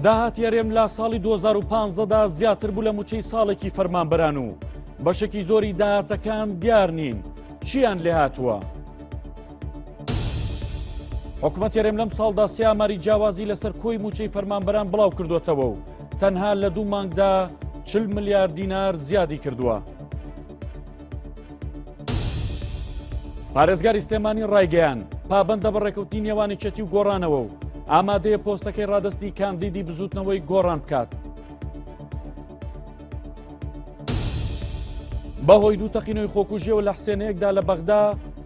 داهاتی هەرێم لە ساڵی 2015 دا زیاتر بوو لە موچەی ساڵێکی فەرمانبەران و بەشێکی زۆری داهاتەکان دیار نین چیان لێهاتووە؟ حکومەت هەرێم لەم ساڵدا سێ ئاماری جیاوازی لەسەر کۆی موچەی فەرمانبەران بڵاو کردوێتەوە و تەنها لە دوو مانگدا 40 ملیار دینار زیادی کردووە. پارێزگاری سلێمانی ڕایگەیان پابەندە بە ڕێکەوتنی نێوان یەکێتی و گۆڕانەوە و ئامادەیە پۆستەکەی ڕادستی کاندیدی بزوتنەوەی گۆڕان بکات. بەهۆی دوو تەقینەوەی خۆکوژیەوە لە حسێنەیەکدا لە بەغدا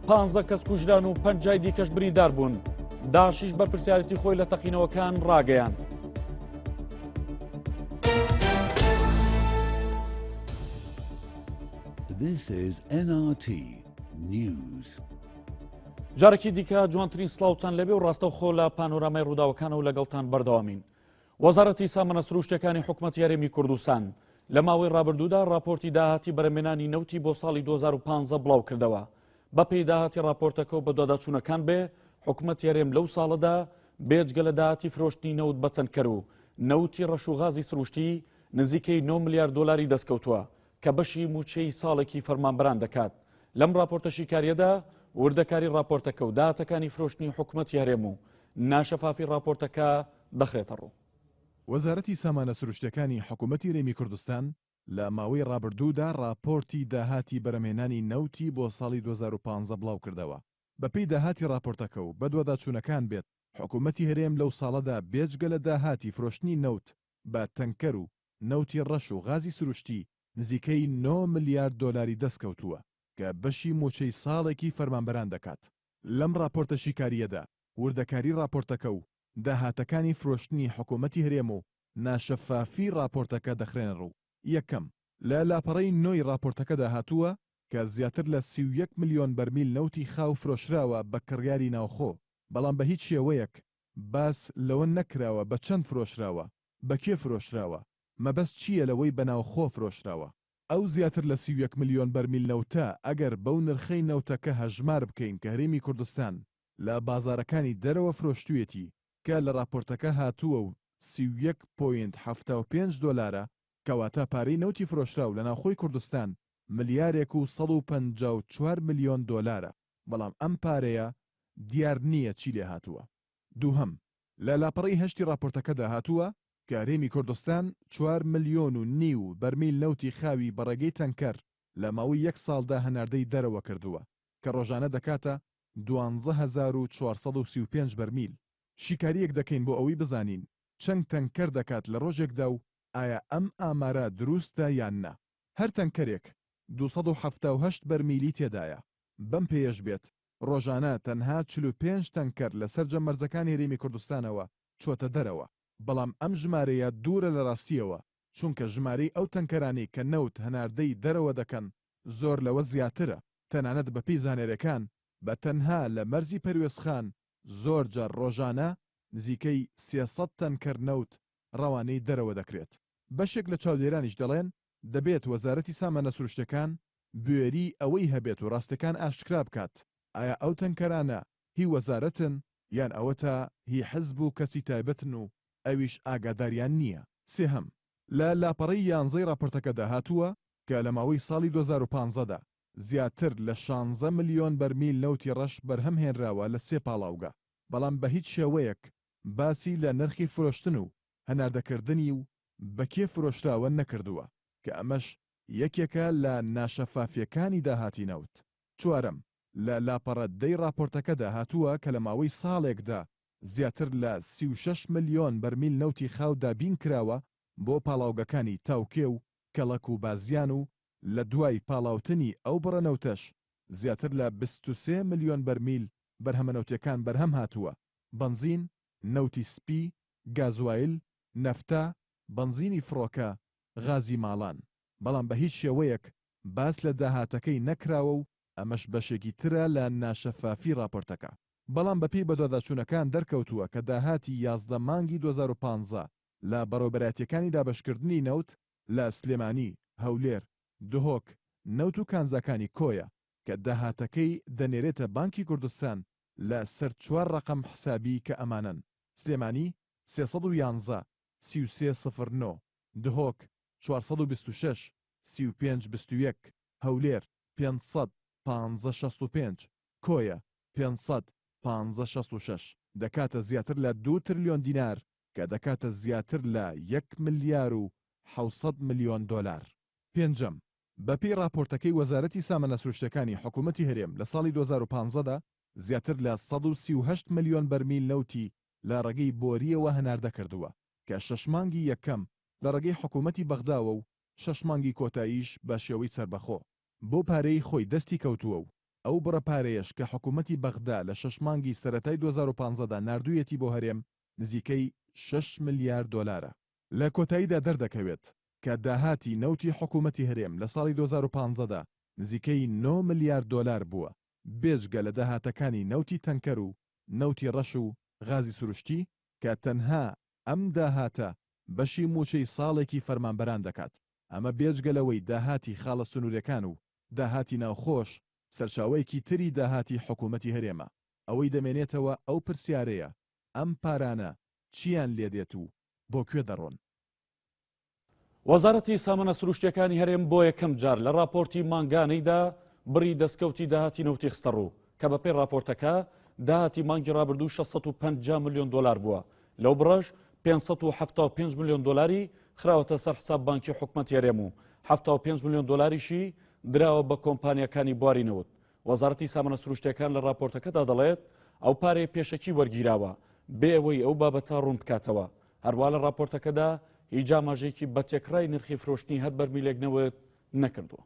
پ کەس کوژران و پەنجای دیکەش بریندار بوون داشیش بەرپرسیارەتی خۆی لە تەقینەوەکان ڕاگەیان. This is NRT News. جارێکی دیکە جوانترین سڵاوتان لەبێ و ڕاستەوخۆ لە پانۆرامای ڕووداوەکانە و لەگەڵتان بەردەوامین. وەزارەتی سامانە سروشتەکانی حکومەتی هەرێمی کوردستان لە ماوەی ڕابردوودا ڕاپۆرتی داهاتی بەرەمێنانی نەوتی بۆ ساڵی 2015 بڵاو کردەوە. بەپێی داهاتی ڕاپۆرتەکە و بەدواداچوونەکان بێ حکومەتی هەرێم لەو ساڵەدا بێجگە لە داهاتی فرۆشتنی نەوت بە تەنکەر و نەوتی ڕەش و غازی سروشتی نزیکەی 9 ملیار دۆلاری دەستکەوتووە کە بەشی مووچەی ساڵێکی فەرمانبەران دەکات. لەم ڕاپۆرتە شیکارییەدا وردەکاری ڕاپۆرتەکە و داهاتەکانی فرۆشتنی حکومەتی هەرێم و ناشەفافی ڕاپۆرتەکە دەخرێتە ڕوو. وەزارەتی سامانە سروشتیەکانی حکومەتی هەرێمی کوردستان لە ماوەی ڕابردوودا ڕاپۆرتی داهاتی بەرهەمهێنانی نەوتی بۆ ساڵی 2015 بڵاوکردەوە. بەپێی داهاتی ڕاپۆرتەکە و بەدواداچوونەکان بێت، حکومەتی هەرێم لەو ساڵەدا بێجگە لە داهاتی فرۆشتنی نەوت بە تەنکەر و نەوتی ڕەش و غازی سروشتی نزیکەی نۆ ملیار دۆلاری دەستکەوتووە کە بەشی مووچەی ساڵێکی فەرمانبەران دەکات. لەم ڕاپۆرتە شیکارییەدا وردەکاری ڕاپۆرتەکە و داهاتەکانی فرۆشتنی حکومەتی هەرێم و ناشەفافی ڕاپۆرتەکە دەخرێنەڕوو. یەکەم، لە لاپەڕەی نۆی ڕاپۆرتەکەدا هاتووە کە زیاتر لە 31 ملیۆن بەرمیل نەوتی خاو فرۆشراوە بە کڕیاری ناوخۆ، بەڵام بە هیچ شێوەیەک باس لەوە نەکراوە بە چەند فرۆشراوە، بە کێ فرۆشراوە، مەبەست چییە لەوەی بە ناوخۆ فرۆشراوە؟ ئەو زیاتر لە 31 ملیۆن بەرمیل نەوتە ئەگەر بەو نرخەی نەوتەکە هەژمار بکەین کە هەرێمی کوردستان لە بازارەکانی دەرەوە فرۆشتویەتی کە لە راپۆرتەکە هاتووە و 31 point 75 دۆلارە، کەواتە پارەی نەوتی فرۆشراو لە ناوخۆی کوردستان ملیارێک و 154 ملیۆن دۆلارە، بەڵام ئەم پارەیە دیار نییە چی لێهاتووە. دووهەم، لە لاپەڕەی هەشتی ڕاپۆرتەکەدا هاتووە کە هەرێمی کوردستان چوار ملیۆن و نیو بەرمیل نەوتی خاوی بە ڕێگەی تەنکەر لە ماوەی یەک ساڵدا هەناردەی دەرەوە کردووە کە ڕۆژانە دەکاتە 12435 بەرمیل. شیکارییەک دەکەین بۆ ئەوەی بزانین چەند تەنکەر دەکات لە ڕۆژێکدا و ئایا ئەم ئامارە دروستە یان نا. هەر تەنکەرێک 278 بەرمیلی تێدایە، بەم پێیەش بێت ڕۆژانە تەنها 45 تەنکەر لە سەرجەم مەرزەکانی هەرێمی کوردستانەوە چۆتە دەرەوە، بەڵام ئەم ژمارەیە دوورە لە ڕاستییەوە، چونکە ژمارەی ئەو تەنکەرانەی کە نەوت هەناردەی دەرەوە دەکەن زۆر لەوە زیاترە، تەنانەت بەپێی زانیارییەکان بە تەنها لە مەرزی پەروێزخان زۆر جار ڕۆژانە نزیکەی 300 تەنکەر نەوت ڕەوانەی دەرەوە دەکرێت. بەشێک لە چاودێرانیش دەڵێن، دەبێت وەزارەتی سامانە سروشتیەکان بوێریی ئەوەی هەبێت و ڕاستیەکان ئاشکرا بکات، ئایا ئەو تەنکەرانە هی وەزارەتن یان ئەوەتا هی حزب و کەسی تایبەتن و ئەویش ئاگاداریان نییە؟ سێهەم، لە لاپەڕەی یانزەی ڕاپۆرتەکەدا هاتووە کە لە ماوەی ساڵی 2015 دا زیاتر لە شانزە ملیۆن بەرمیل نەوتی ڕەش بەرهەم هێنراوە لە سێ پاڵاوگە، بەڵام بە هیچ شێوەیەک باسی لە نرخی فرۆشتن و هەناردەکردنی و بە کێ فرۆشراوە نەکردووە، کە ئەمەش یەکێکە لە ناشەفافییەکانی داهاتی نەوت. چوارەم، لە لاپەڕە دەی ڕاپۆرتەکەدا هاتووە کە لە ماوەی ساڵێکدا زیاتر لە 36 ملیۆن بەرمیل نەوتی خاو دابین کراوە بۆ پاڵاوگەکانی تاوکێ و کەڵەک و بازیان و لە دوای پاڵاوتنی ئەو بڕە نەوتەش زیاتر لە 23 ملیۆن بەرمیل بەرهەمە نەوتیەکان بەرهەم هاتووە، بەنزین، نەوتی سپی، گازوایل، نەفتا، بەنزینی فڕۆکە، غازی ماڵان، بەڵام بە هیچ شێوەیەک باس لە داهاتەکەی نەکراوە و ئەمەش بەشێکی ترە لە ناشەفافی ڕاپۆرتەکە. بەڵام بەپێی بەدواداچوونەکان دەرکەوتووە کە داهاتی 11 مانگی 2015 لە بەڕێوبەرایەتیەکانی دابەشکردنی نەوت لە سلێمانی، هەولێر، دهۆک، نەوت و کانزاکانی کۆیە کە داهاتەکەی دەنێرێتە بانکی کوردستان لە سەر چوار ڕەقەم حسابی کە ئەمانەن، سلێمانی 311. 33 سفر نۆ، دهۆک 426 35 21، هەولێر 500 15 65، کۆیە 500 15 66، دەکاتە زیاتر لە دوو ترلیۆن دینار کە دەکاتە زیاتر لە یەک ملیار و 700 ملیۆن دۆلار. پێنجەم، بەپێی ڕاپۆرتەکەی وەزارەتی سامانە سروشتیەکانی حکومەتی هەرێم لە ساڵی 2015 دا زیاتر لە 138 ملیۆن بەرمیل نەوتی لە ڕێگەی بۆرییەوە هەناردە کردووە کە شەش مانگی یەکەم لە ڕێگەی حکومەتی بەغداوە و شەش مانگی کۆتاییش بە شێوەی سەربەخۆ بۆ پارەی خۆی دەستی کەوتووە و ئەو بڕە پارەیەش کە حکومەتی بەغدا لە شەش مانگی سەرەتای 2015 دا ناردوویەتی بۆ هەرێم نزیکەی شەش ملیار دۆلارە. لە کۆتاییدا دەردەکەوێت کە داهاتی نەوتی حکومەتی هەرێم لە ساڵی 2015 دا نزیکەی نۆ ملیار دۆلار بووە، بێجگە لە داهاتەکانی نەوتی تەنکەر و نەوتی ڕەش و غازی سروشتی کە تەنها ئەم داهاتە بەشی مووچەی ساڵێکی فەرمانبەران دەکات، ئەمە بێجگە لەوەی داهاتی خاڵە سنوورێکان و داهاتی ناوخۆش سەرچاوەیەکی تری داهاتی حکومەتی هەرێمە. ئەوەی دەمێنێتەوە ئەو پرسیارەیە ئەم پارانە چییان لێدێت و بۆ کوێ دەڕۆن؟ وەزارەتی سامانە سروشتیەکانی هەرێم بۆ یەکەم جار لە راپۆرتی مانگانەیدا بڕی دەستکەوتی داهاتی نەوتی خستەڕوو کە بەپێی راپۆرتەکە داهاتی مانگی رابردوو 650 ملیۆن دۆلار بووە لەو بڕەش 575 ملیۆن دۆلاری خراوەتە سەر حساب بانکی حکومەتی هەرێم و 75 ملیۆن دۆلاریشی دراوە بە کۆمپانیاکانی بواری نەوت وەزارەتی سامانە سروشتیەکان لە راپۆرتەکەدا دەڵێت ئەو پارەیە پێشەکی وەرگیراوە بێ ئەوەی ئەو بابەتە ڕوون بکاتەوە. هەروا لە راپۆرتەکەدا هیچ ئاماژەیەکی بە تێکڕای نرخی فرۆشتنی هەر بەرمیلێک نەوت نەکردووە.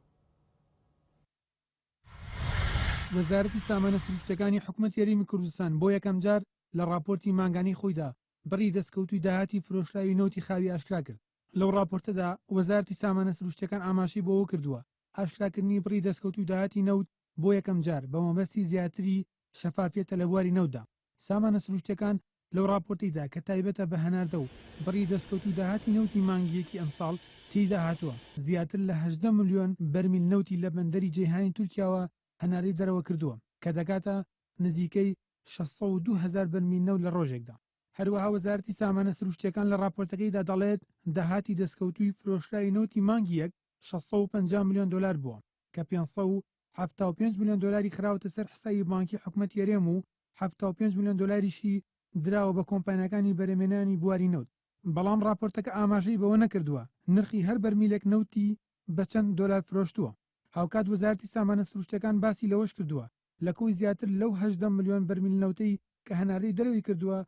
وەزارەتی سامانە سروشتیەکانی حکومەتی هەرێمی کوردستان بۆ یەکەمجار لە راپۆرتی مانگانەی خۆیدا بڕی دەستکەوتووی داهاتی فرۆشراوی نەوتی خاوی ئاشکرا کرد. لەو راپۆرتەدا وەزارەتی سامانە سروشتیەکان ئاماژەی بەوە کردووە، ئاشکراکردنی بڕی دەستکەوتووی داهاتی نەوت بۆ یەکەمجار بە مەبەستی زیاتری شەفافیەتە لە بواری نەوتدا. سامانە سروشتیەکان لەو ڕاپۆرتەیدا کە تایبەتە بە هەناردە و بڕی دەستکەوت و داهاتی نەوتی مانگی یەکی ئەمساڵ تێیدا هاتووە، زیاتر لە 18 ملیۆن بەرمیل نەوتی لە بەندەری جەیهانی تورکیاوە هەناردەی دەرەوە کردووە کە دەکاتە نزیکەی 602 هەزار بەرمیل نەوت لە ڕۆژێکدا. هەروەها وەزارەتی سامانە سروشتیەکان لە ڕاپۆرتەکەیدا دەڵێت، داهاتی دەستکەوتووی فرۆشراوی نەوتی مانگی یەک 650 ملیۆن دۆلار بووە کە 575 ملیۆن دۆلاری خراوەتە سەر حسابی بانکی حکومەتی هەرێم و 75 ملیۆن دۆلاریشی دراوە بە کۆمپانیاکانی بەرهەمهێنانی بواری نەوت. بەڵام ڕاپۆرتەکە ئاماژەی بەوە نەکردووە نرخی هەر بەرمیلێک نەوتی بە چەند دۆلار فرۆشتووە. هاوکات وەزارەتی سامانە سروشتیەکان باسی لەوەش کردووە، لە کۆی زیاتر لەو 18 ملیۆن بەرمیل نەوتەی کە هەناردەی دەرەوەی کردووە،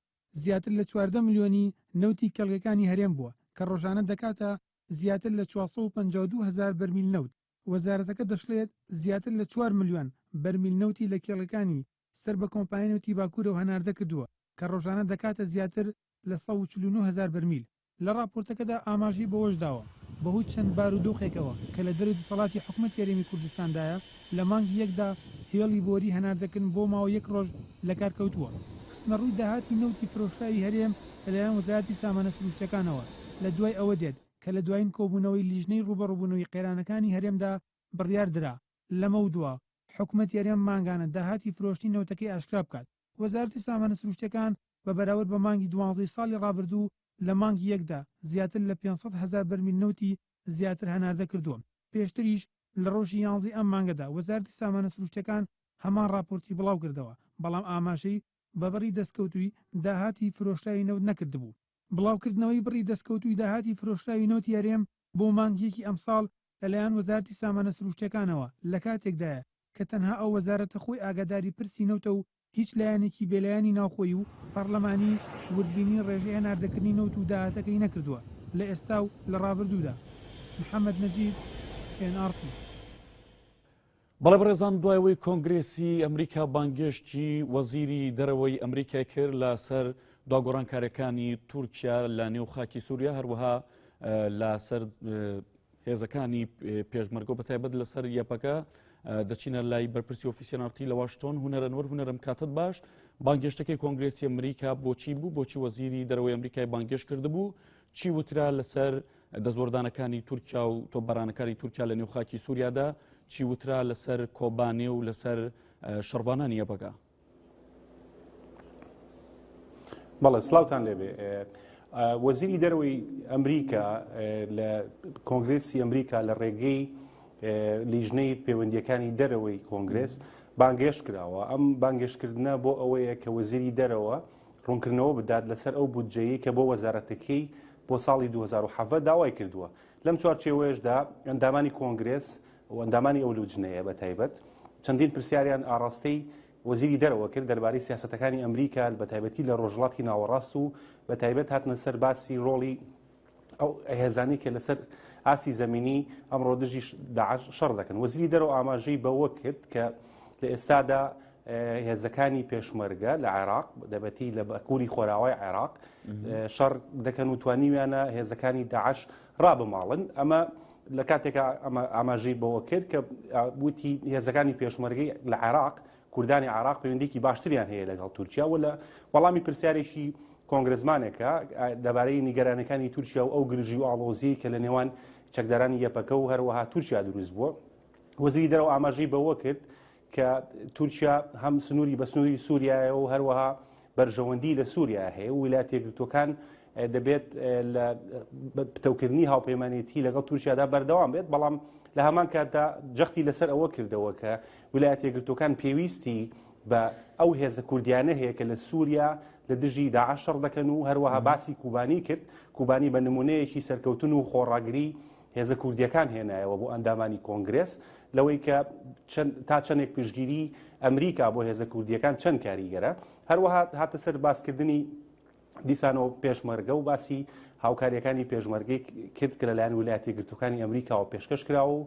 زیاتر لە 14 ملیۆنی نەوتی کێڵگەکانی هەرێم بووە کە ڕۆژانە دەکاتە زیاتر لە 452 هەزار بەرمیل نەوت. وەزارەتەکە دەشڵێت، زیاتر لە چوار ملیۆن بەرمیل نەوتی لە کێڵگەکانی سەر بە کۆمپانیای نەوتی باکوورەوە هەناردە کردووە کە ڕۆژانە دەکاتە زیاتر لە 149 هەزار بەرمیل. لە ڕاپۆرتەکەدا ئاماژەی بەوەشداوە، بەهۆی چەند بارودۆخێکەوە کە لە دەرەوەی دەسەڵاتی حکومەتی هەرێمی کوردستاندایە، لە مانگی یەکدا هێڵی بۆری هەناردەکردن بۆ ماوەی یەک ڕۆژ لەکارکەوتووە. خستنەڕووی داهاتی نەوتی فرۆشراوی هەرێم لەلایەن وەزارەتی سامانە سروشتیەکانەوە لە دوای ئەوە دێت کە لە دوایین کۆبوونەوەی لیژنەی ڕووبەڕووبوونەوەی قەیرانەکانی هەرێمدا بڕیاردرا لەمەودوا حکومەتی هەرێم مانگانە داهاتی فرۆشتنی نەوتەکەی ئاشکرا بکات. وەزارەتی سامانە سروشتیەکان بە بەراورد بە مانگی دوانزەی ساڵی ڕابردوو لە مانگی یەکدا زیاتر لە 500 هەزار بەرمیل نەوتی زیاتر هەناردە کردووە. پێشتریش لە ڕۆژی یانزەی ئەم مانگەدا وەزارەتی سامانە سروشتیەکان هەمان ڕاپۆرتی بڵاوکردەوە، بەڵام ئاماژەی بە بڕی دەستکەوتووی داهاتی فرۆشراوی نەوت نەکردبوو. بڵاوکردنەوەی بڕی دەستکەوتووی داهاتی فرۆشراوی نەوتی هەرێم بۆ مانگی یەکی ئەمساڵ لەلایەن وەزارەتی سامانە سروشتیەکانەوە لەکاتێکدایە کە تەنها ئەو وەزارەتە خۆی ئاگاداری پرسی نەوتە و هیچ لایەنێکی بێلایەنی ناوخۆیی و پەڕلەمانی وردبینی ڕێژەی هەناردەکردنی نەوت و داهاتەکەی نەکردووە لە ئێستا و لە ڕابردوودا. محەمەد نەجیب، ئێن ئاڕ تی. بەڵێ بەڕێزان دوای ئەوەی کۆنگرێسی ئەمریکا بانگێشتی وەزیری دەرەوەی ئەمریکای کرد لەسەر داگۆڕانکاریەکانی تورکیا لە نێو خاکی سووریا هەروەها لەسەر هێزەکانی پێشمەرگۆ بە تایبەت لەسەر یەپەکە دەچینە لای بەرپرسی ئۆفیسی نارتی لە واشنتۆن هونەرەنوەر هونەرم کاتت باش بانگێشتەکەی کۆنگرێسی ئەمریکا بۆچی بوو بۆچی وەزیری دەرەوەی ئەمریکای بانگێش کردبوو چی وترا لەسەر دەستوەردانەکانی تورکیا و تۆپبارانەکانی تورکیا لە نێو خاکی سووریادا چی وترا لەسەر کۆبانێ و لەسەر شەڕڤانانی یەپەگە؟ بەڵێ سلااوان لێبێ. وەزیری دەرەوەی ئەمریکا لە کۆنگرێسی ئەمریکا لە ڕێگەی لیژنەی پەیوەندیەکانی دەرەوەی کۆنگرێس بانگێشت کراوە. ئەم بانگێشتکردنە بۆ ئەوەیە کە وەزیری دەرەوە ڕوونکردنەوە بدات لەسەر ئەو بودجەیەی کە بۆ وەزارەتەکەی بۆ ساڵی 2017 داوای کردووە. لەم چوارچێوەیەشدا ئەندامانی کۆنگرێس و ئەندامانی ئەو لوجنەیە بە تایبەت چەندین پرسیاریان ئاڕاستەی وەزیری دەرەوە کرد دەربارەی سیاسەتەکانی ئەمریکا بە تایبەتی لە ڕۆژهەڵاتی ناوەڕاست و بە تایبەت هاتنە سەر باسی ڕۆڵی ئەو هێزانەی کە لەسەر ئاستی زەمینی ئەمڕۆ دژی داعش شەڕ دەکەن. وەزیری دەرەوە ئاماژەی بەوە کرد کە لە ئێستادا هێزەکانی پێشمەرگە لە عێراق دەبەتی لە باکووری خۆراوای عێراق شەڕ دەکەن و توانیویانە هێزەکانی داعش ڕابماڵن. ئەمە لە کاتێکا ئەمە ئاماژەی بەوە کرد کە وتی هێزەکانی پێشمەرگەی لە عێراق کوردانی عێراق پەیوەندیکی باشتریان هەیە لەگەڵ تورکیا و لە وەڵامی پرسیارێکی کۆنگرسمانێکە دەبارەی نیگەرانەکانی تورکیا و ئەو گرژی و ئاڵۆزیی کە لە نێوان چەکدارانی یەپەکە و هەروەها تورکیا دروست بووە وەزیری دەرەوە ئاماژەی بەوە کرد کە تورکیا هەم سنووری بە سنووری سووریایە و هەروەها بەرژەوەندی لە سووریا هەیە و ویلایەتە یەکگرتووەکان دەبێت لە پتەوکردنی هاوپەیمانێتی لەگەڵ تورکیادا بەردەوام بێت، بەڵام لە هەمان کاتدا جەختی لەسەر ئەوە کردەوە کە ویلایەتە یەکگرتووەکان پێویستی بە ئەو هێزە کوردیانە هەیە کە لە سووریا لە دژی داعش شەڕ دەکەن و هەروەها باسی کوبانی کرد، کوبانی بە نمونەیەکی سەرکەوتن و خۆڕاگری هێزە کوردییەکان هێنایەوە بۆ ئەندامانی کۆنگرێس لەوەی کە تا چەندێک پشتگیری ئەمریکا بۆ هێزە کوردییەکان چەند کاریگەرە. هەروەها هاتە سەر باسکردنی دیسانەوە پێشمەرگە و باسی هاوکاریەکانی پێشمەرگەی کرد کە لەلایەن ویلایەتە یەکگرتووەکانی ئەمریکاوە پێشکەش کراوە و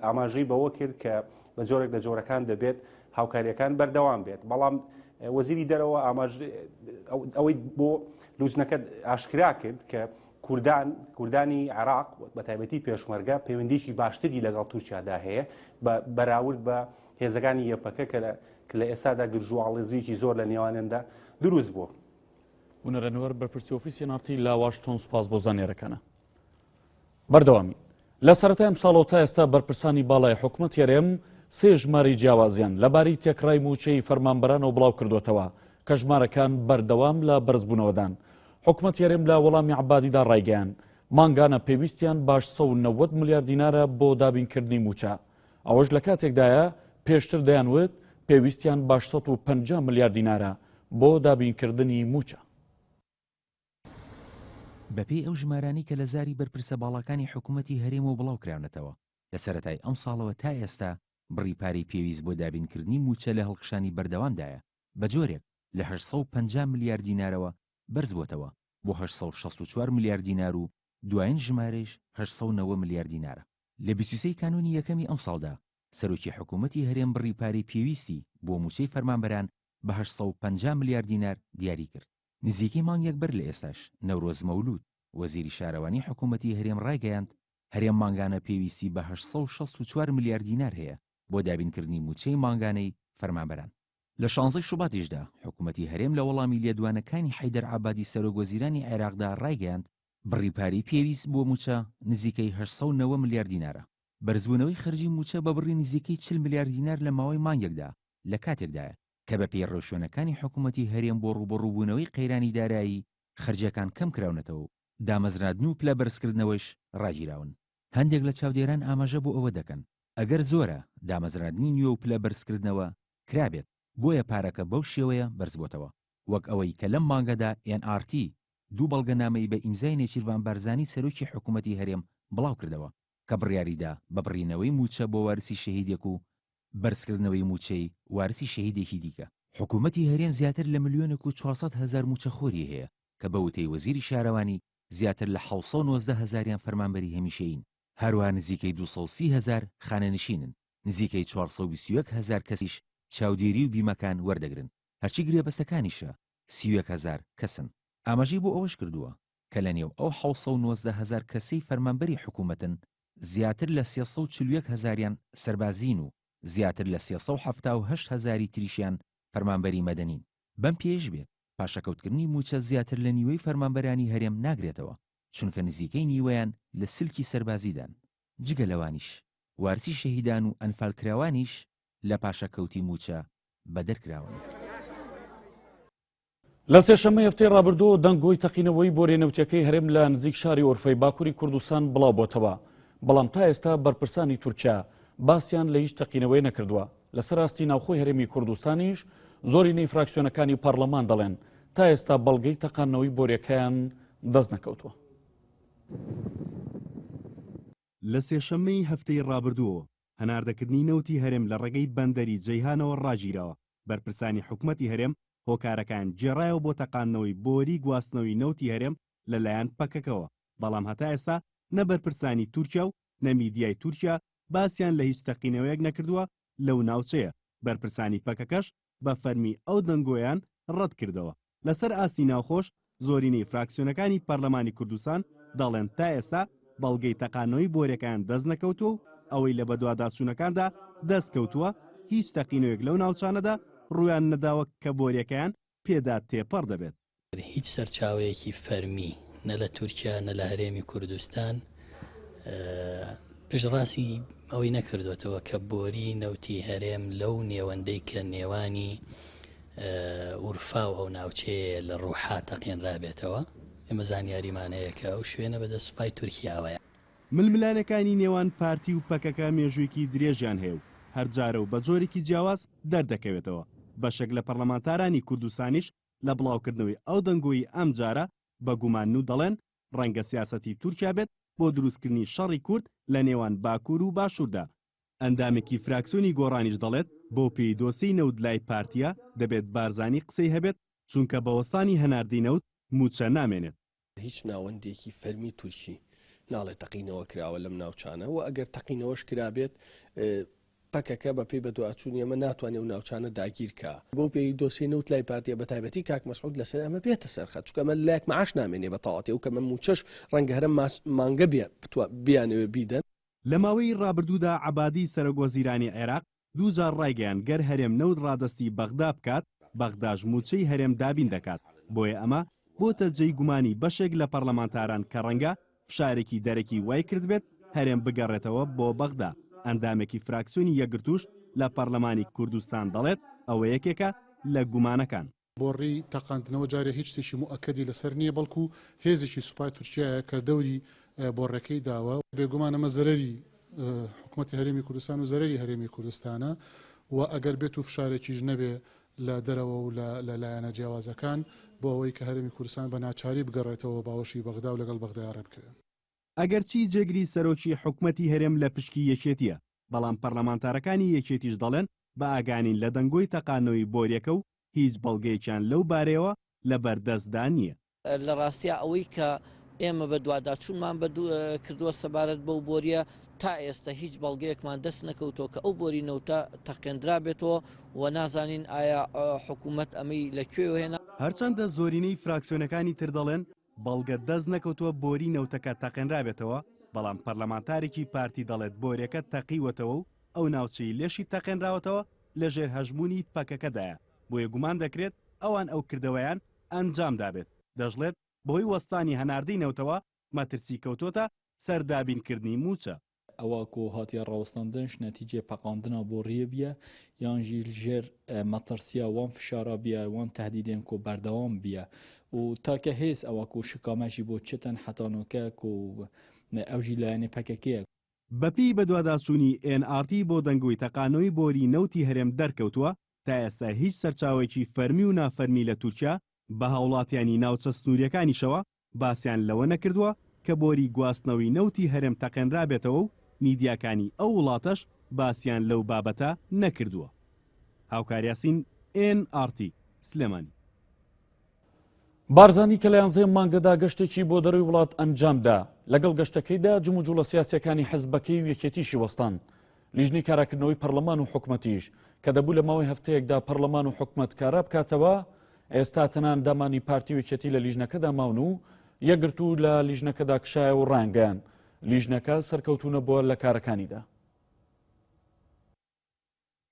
ئاماژەی بەوە کرد کە بە جۆرێک لە جۆرەکان دەبێت هاوکاریەکان بەردەوام بێت. بەڵام وەزیری دەرەوە ئاماژ ئەوەی بۆ لوجنەکە ئاشکرا کرد کە کوردان، کوردانی عێراق بە تایبەتی پێشمەرگە پەیوەندیی باشتری لەگەڵ تورکیادا هەیە بە بەراورد بە هێزەکانی یەپەکە کە لە ئێستادا گرژ و ئاڵێزییەکی زۆر لە نێوانیاندا دروست بووە. هونەر ئەنوەر، بەرپرسی ئۆفیسی ئێن ئاڕ تی لە واشنتۆن سوپاس بۆ زانیارەکانە. بەردەوامین. لە سەرەتای ئەمساڵەوە تا ئێستا بەرپرسانی باڵای حکومەتی هەرێم سێ ژمارەی جیاوازیان لەبارەی تێکڕای مووچەی فەرمانبەرانەوە بڵاوکردووەتەوە کە ژمارەکان بەردەوام لە بەرزبوونەوەدان. حکومەتی هەرێم لە وەڵامی عەبادیدا ڕایگەیاند، مانگانە پێویستیان بە 890 ملیار دینارە بۆ دابینکردنی مووچە. ئەوەش لە کاتێکدایە پێشتر دەیانوت پێویستیان بە 850 ملیار دینارە بۆ دابینکردنی مووچە. بەپێی ئەو ژمارانەی کە لە زاری بەرپرسە باڵاکانی حکومەتی هەرێمەوە بڵاوکراونەتەوە، لە سەرەتای ئەمساڵەوە تا ئێستا بڕی پارەی پێویست بۆ دابینکردنی مووچە لە هەڵکشانی بەردەوامدایە، بەجۆرێک لە 850 ملیار دینارەوە بەرزبۆتەوە بۆ 864 ملیار دینار و دوایین ژمارەیش 890 ملیار دینارە. لە 23 ی کانوونی یەکەمی ئەمساڵدا سەرۆکی حکومەتی هەرێم بڕی پارەی پێویستی بۆ مووچەی فەرمانبەران بە 850 ملیار دینار دیاریکرد. نزیکەی مانگێک بەر لە ئێستاش نەورۆز مەولود، وەزیری شارەوانی حکومەتی هەرێم ڕایگەیاند، هەرێم مانگانە پێویستی بە 864 ملیار دینار هەیە بۆ دابینکردنی مووچەی مانگانەی فەرمانبەران. لە شانزەی شوباتیشدا حکومەتی هەرێم لە وەڵامی لێدوانەکانی حەیدەر عەبادی سەرۆک وەزیرانی عێراقدا ڕایگەیاند، بڕی پارەی پێویست بۆ مووچە نزیکەی 890 ملیار دینارە. بەرزبوونەوەی خەرجی مووچە بە بڕی نزیکەی 40 ملیار دینار لە ماوەی مانگێکدا لە کاتێکدایە، کە بەپێی ڕێوشوێنەکانی حکومەتی هەرێم بۆ ڕووبەڕووبوونەوەی قەیرانی دارایی، خەرجییەکان کەمکراونەتەوە و دامەزراندن و پلە بەرزکردنەوەش ڕاگیراون. هەندێک لە چاودێران ئاماژە بۆ ئەوە دەکەن، ئەگەر زۆرە دامەزراندنی نوێ و پلە بەرزکردنەوە کرابێت، بۆیە پارەکە بەو شێوەیە بەرزبۆتەوە، وەک ئەوەی کە لەم مانگەدا ئێن ئاڕ تی دوو بەڵگەنامەی بە ئیمزای نێچیرڤان بارزانی سەرۆکی حکومەتی هەرێم بڵاوکردەوە کە بڕیاریدا بە بڕینەوەی مووچە بۆ وارسی شەهیدێک و بەرزکردنەوەی مووچەی وارسی شەهیدێکی دیکە. حکومەتی هەرێم زیاتر لە ملیۆنێک و 400 هەزار مووچەخۆری هەیە کە بە وتەی وەزیری شارەوانی زیاتر لە 719 هەزاریان فەرمانبەری هەمیشەیین، هەروەها نزیکەی 230 هەزار خانەنشینن، نزیکەی 421 هەزار کەسیش چاودێری و بیمەکان وەردەگرن، هەرچی گرێبەستەکانیشە 31 هەزار کەسن. ئاماژەی بۆ ئەوەش کردووە کە لەنێو ئەو 719 هەزار کەسەی فەرمانبەری حکومەتن زیاتر لە 341 هەزاریان سەربازین و زیاتر لە 378 هەزاری تریشیان فەرمانبەری مەدەنین. بەم پێیەش بێت، پاشەکەوتکردنی مووچە زیاتر لە نیوەی فەرمانبەرانی هەرێم ناگرێتەوە، چونکە نزیکەی نیوەیان لە سلکی سەربازیدان. جگە لەوانیش، وارسی شەهیدان و ئەنفالکراوانیش لە پاشەکەوتی مووچە بەدەرکراون. لە سێشەممەی هەفتەی ڕابردوو دەنگۆی تەقینەوەی بۆریە نەوتیەکەی هەرێم لە نزیک شاری ئۆرفەی باکووری کوردستان بڵاو بۆتەوە، بەڵام تا ئێستا بەرپرسانی تورکیا باسیان لە هیچ تەقینەوەی نەکردووە. لەسەر ئاستی ناوخۆی هەرێمی کوردستانیش زۆرینەی فراکسیۆنەکانی پەڕلەمان دەڵێن تا ئێستا بەڵگەی تەقاندنەوەی بۆریەکەیان دەست نەکەوتووە. لە سێشەممەی هەفتەی ڕابردووەوە هەناردەکردنی نەوتی هەرێم لە ڕێگەی بەندەری جەیهانەوە ڕاگیراوە، بەرپرسانی حکومەتی هەرێم هۆکارەکەیان گێڕایەوە بۆ تەقاندنەوەی بۆری گواستنەوەی نەوتی هەرێم لەلایەن پەکەکەوە، بەڵام هەتا ئێستا نە بەرپرسانی تورکیا و نە میدیای تورکیا باسیان لە هیچ تەقینەوەیەک نەکردووە لەو ناوچەیە، بەرپرسانی پەکەکەش بە فەرمی ئەو دەنگۆیان ڕەتکردەوە. لەسەر ئاستی ناوخۆش زۆرینەی فراکسیۆنەکانی پەرلەمانی کوردستان دەڵێن تا ئێستا بەڵگەی تەقاندنەوەی بۆریەکەیان دەستنەکەوتووە و ئەوەی لە بەدواداچوونەکاندا دەستکەوتووە هیچ تەقینەوەیەک لەو ناوچانەدا ڕوویان نەداوە کە بۆریەکەیان پێدا تێپەڕ دەبێت. هیچ سەرچاوەیەکی فەرمی نە لە تورکیا نە لە هەرێمی کوردستان پشتڕاستی ئەوەی نەکردوێتەوە کە بۆری نەوتی هەرێم لەو نێوەندەی کە نێوانی ئورفا و ئەو ناوچەیە لە ڕوحا تەقێنرابێتەوە ئێمە زانیاریمان هەیە کە ئەو شوێنە بەدەست سوپای تورکیاوەیە. ململانێکانی نێوان پارتی و پەکەکە مێژوویەکی درێژیان هەیە و هەر جارە و بە جۆرێکی جیاواز دەردەکەوێتەوە، بەشێک لە پەرلەمانتارانی کوردستانیش لە بڵاوکردنەوەی ئەو دەنگۆی ئەمجارە بە گومانن و دەڵێن ڕەنگە سیاسەتی تورکیا بێت بۆ دروستکردنی شەڕی کورد لە نێوان باکوور و باشووردا. ئەندامێکی فراکسیۆنی گۆڕانیش دەڵێت، بەو پێی دۆسێی نەوت لای پارتییە، دەبێت بارزانی قسەی هەبێت، چونکە بە وەستانی هەناردەی نەوت مووچە نامێنێت. هیچ ناوەندێکی فەرمی تورکی ناڵێت تەقینەوە کراوە لەم ناوچانە و ئەگەر تەقینەوەش کرابێت پەکەکە بە پێی بەدواچوونی ئێمە ناتوانێت ئەو ناوچانە داگیر کا. بەو پێی دۆسیەی نەوت لای پارتیە بە تایبەتی کاک مەسعود لەسەر ئەمە بێتە سەر خەت چونکە ئەمە لایەک معاش نامێنێ بە تەواوەتی ئەو کەمە مووچەش ڕەنگە هەرەم مانگە بیانەوێ بیدەن. لە ماوەی ڕابردوودا عەبادی سەرۆک وەزیرانی عێراق دووجار ڕایگەیاند گەر هەرێم نەوت ڕادەستی بەغدا بکات، بەغداش مووچەی هەرێم دابین دەکات، بۆیە ئەمە بۆتە جێی گومانی بەشێک لە پەڕلەمانتاران کە ڕەنگە فشارێکی دەرەکی وای کردبێت هەرێم بگەڕێتەوە بۆ بەغدا، ئەندامێکی فراکسیۆنی یەکگرتووش لە پەڕلەمانی کوردستان دەڵێت ئەوە یەکێکە لە گومانەکان. بۆڕی تەقاندنەوە جارێ هیچ شتێکی موئەکەدی لەسەر نییە، بەڵکو هێزێکی سوپای تورکیایە کە دەوری بۆڕێکەی داوە. بێگومان ئەمە زەرەری حکومەتی هەرێمی کوردستان و زەرەری هەرێمی کوردستانە و ئەگەر بێت و فشارێکیش نەبێ لە دەرەوە و لە لایەنە جیاوازەکان بۆ ئەوەی کە هەرێمی کوردستان بە ناچاری بگەڕێتەوە باوەشی بەغدا و لەگەڵ بەغدایا ڕێبکەوێ. ئەگەرچی جێگری سەرۆکی حکومەتی هەرێم لە پشکی یەکێتییە، بەڵام پەرلەمانتارەکانی یەکێتیش دەڵێن بە ئاگانین لە دەنگۆی تەقاندنەوەی بۆریەکە و هیچ بەڵگەیەکیان لەو بارەیەوە لەبەردەستدا نییە. لە ڕاستیا ئەوەی کە ئێمە بەدواداچوونمان کردووە سەبارەت بەو بۆرییە، تا ئێستە هیچ بەڵگەیەکمان دەست نەکەوتووە کە ئەو بۆری نەوتە تەقێندرابێتەوە و نازانین ئایا حکوومەت ئەمەی لە کوێوە هێنا. هەرچەندە زۆرینەی فراکسیۆنەکانی تر دەڵێن بەڵگە دەست نەکەوتووە بۆری نەوتەکە تەقێنرابێتەوە، بەڵام پەرلەمانتارێکی پارتی دەڵێت بۆریەکە تەقیوەتەوە و ئەو ناوچەی لێشی تەقێنراوەتەوە لەژێر هەژموونی پەکەکەدایە، بۆیە گومان دەکرێت ئەوان ئەو کردەوەیان ئەنجامدابێت، دەشڵێت بەهۆی وەستانی هەناردەی نەوتەوە مەترسی کەوتۆتە سەر دابینکردنی مووچە. ئەوە کو هاتیە ڕاوستاندنش نەتیجەێ پەقاندنا بۆڕیێ بیە یان ژی ژێر مەترسیا وان فشارا بیە وان تەهدیدێن کو بەردەوام بیە و تاکە هێز ئەوە کو شکامە ژی بۆ چتن حەتا نۆکە کو ئەو ژی لایەنێ پەکەکەیە. بەپێی بەدواداچوونی ئێن ئاڕ تی بۆ دەنگۆی تەقانەوەی بۆری نەوتی هەرێم دەرکەوتووە تا ئێستا هیچ سەرچاوەیەکی فەرمی و نافەرمی لە تورکیا بە هاوڵاتیانی ناوچە سنوورییەکانیشەوە باسیان لەوە نەکردووە کە بۆری گواستنەوەی نەوتی هەرێم تەقێنرابێتەوە و میدیاکانی ئەو وڵاتەش باسیان لەو بابەتە نەکردووە. هاوکار یاسین، ئێن ئاڕ تی، سلێمانی. بارزانی کە لە یانزەیەم مانگەدا گەشتێکی بۆ دەرەوەی وڵات ئەنجامدا، لەگەڵ گەشتەکەیدا جموجوڵە سیاسییەکانی حزبەکەی و یەکێتیشی وەستان. لیژنەی کاراکردنەوەی پەرلەمان و حکومەتیش کە دەبوو لە ماوەی هەفتەیەکدا پەرلەمان و حکومەت کارا بکاتەوە، ئێستا تەنها ئەندامانی پارتی و یەکێتی لە لیژنەکەدا ماون و یەکگرتوو لە لیژنەکەدا کشایە و ڕایانگەیاند لیژنەکە سەرکەوتوو نەبووە لە کارەکانیدا.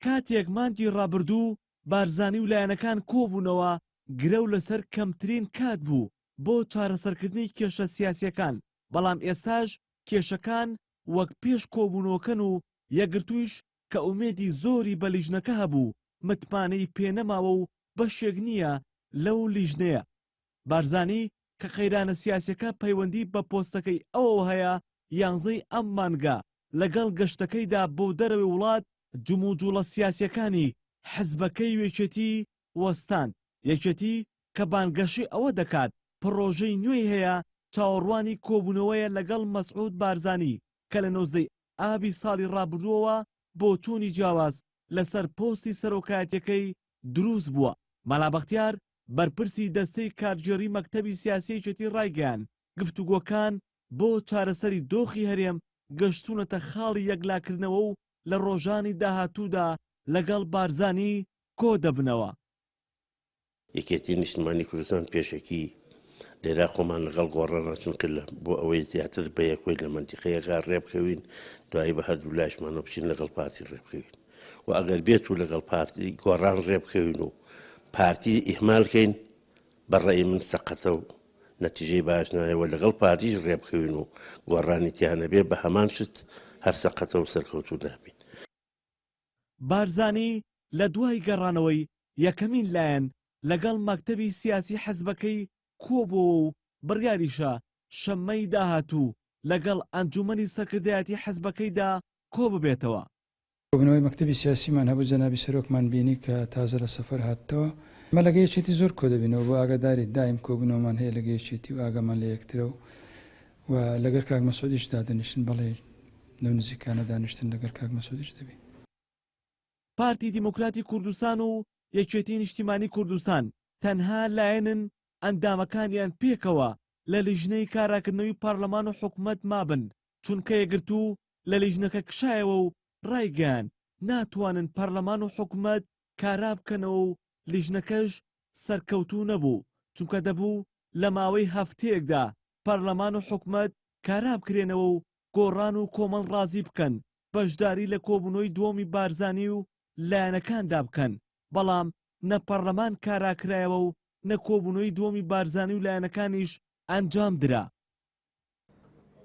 کاتێک مانگی ڕابردوو بارزانی و لایەنەکان کۆبوونەوە، گرەو لەسەر کەمترین کات بوو بۆ چارەسەرکردنی کێشە سیاسییەکان، بەڵام ئێستاش کێشەکان وەک پێش کۆبوونەوەکەن و یەکگرتوویش کە ئومێدی زۆری بە لیژنەکە هەبوو، متمانەی پێنەماوە و بەشێک نییە. لەو لیژنەیە. بارزانی کە قەیرانە سیاسیەکە پەیوەندی بە پۆستەکەی ئەوەوە هەیە، یانزەی ئەم مانگە لەگەڵ گەشتەکەیدا بۆ دەرەوەی وڵات جموجوڵە سیاسیەکانی حزبەکەی و یەکێتی وەستاند، یەکێتی کە بانگەشەی ئەوە دەکات پڕۆژەی نوێی هەیە چاوەڕوانی کۆبوونەوەیە لەگەڵ مەسعود بارزانی کە لە 19 ی ئابی ساڵی ڕابردووەوە بۆچوونی جیاواز لەسەر پۆستی سەرۆکایەتیەکەی دروست بووە. مەلا بەختیار بەرپرسی دەستەی کارگێڕی مەکتەبی سیاسی یەکێتی ڕایگەیاند، گفتوگۆکان بۆ چارەسەری دۆخی هەرێم گەشتوونەتە خاڵی یەکلاکردنەوە و لە ڕۆژانی داهاتوودا لەگەڵ بارزانی کۆدەبنەوە. یەکێتی نیشتمانی کوردستان پێشەکی لێرا خۆمان لەگەڵ گۆڕانە چونکە لە بۆ ئەوەی زیاتر بە یەکۆی لە مەنتیقەیەکا ڕێبکەوین دوایی بە هەردوو لایشمانەوە بچین لەگەڵ پارتی ڕێبکەوین و ئەگەر بێت و لەگەڵ پارتی گۆڕان ڕێبکەوین و پارتی ئیهمال کەین بە ڕەئی من سەقەتە و نەتیجەی باش نایە و لەگەڵ پارتیش ڕێبکەوین و گۆڕانی تیا نەبێ بە هەمان شت هەر سەقەتە و سەرکەوتوو نابین. بارزانی لە دوای گەڕانەوەی یەکەمین لایەن لەگەڵ مەکتەبی سیاسی حزبەکەی کۆبووەوە و بڕیاریشە شەممەی داهاتوو لەگەڵ ئەنجوومەنی سەرکردایەتی حزبەکەیدا کۆببێتەوە. کۆبوونەوەی مەکتەبی سیاسیمان هەبوو، جەنابی سەرۆکمان بینی کە تازە لە سەفەر هاتتەوە. ئێمە لەگە یەکێتی زۆر کۆدەبینەوە، بۆ ئاگاداریت دایم کۆبوونەوەمان هەیە لەگە یەکێتی و ئاگامان لە یەکترە و و لەگەر کاک مەسعودیش دادەنیشن، بەڵێ لەو نزیکانە دانیشتن لەگەر کاک مەسعودیش دەبی. پارتی دیموکراتی کوردستان و یەکێتی نیشتیمانی کوردستان تەنها لایەنن ئەندامەکانیان پێکەوە لە لیژنەی کاراکردنەوەی پەرلەمان و حکومەت مابن، چونکە یەکگرتوو لە لیژنەکە کشایەوە و ڕایگەیاند ناتوانن پەرلەمان و حکومەت کارا بکەنەوە و لیژنەکەش سەرکەوتوو نەبوو، چونکە دەبوو لە ماوەی هەفتەیەکدا پەرلەمان و حکومەت کارا بکرێنەوە و گۆڕان و کۆمەڵ ڕازی بکەن بەشداری لە کۆبوونەوەی دووەمی بارزانی و لایەنەکاندا بکەن، بەڵام نە پەرلەمان کارا کرایەوە و نە کۆبوونەوەی دووەمی بارزانی و لایەنەکانیش ئەنجام درا.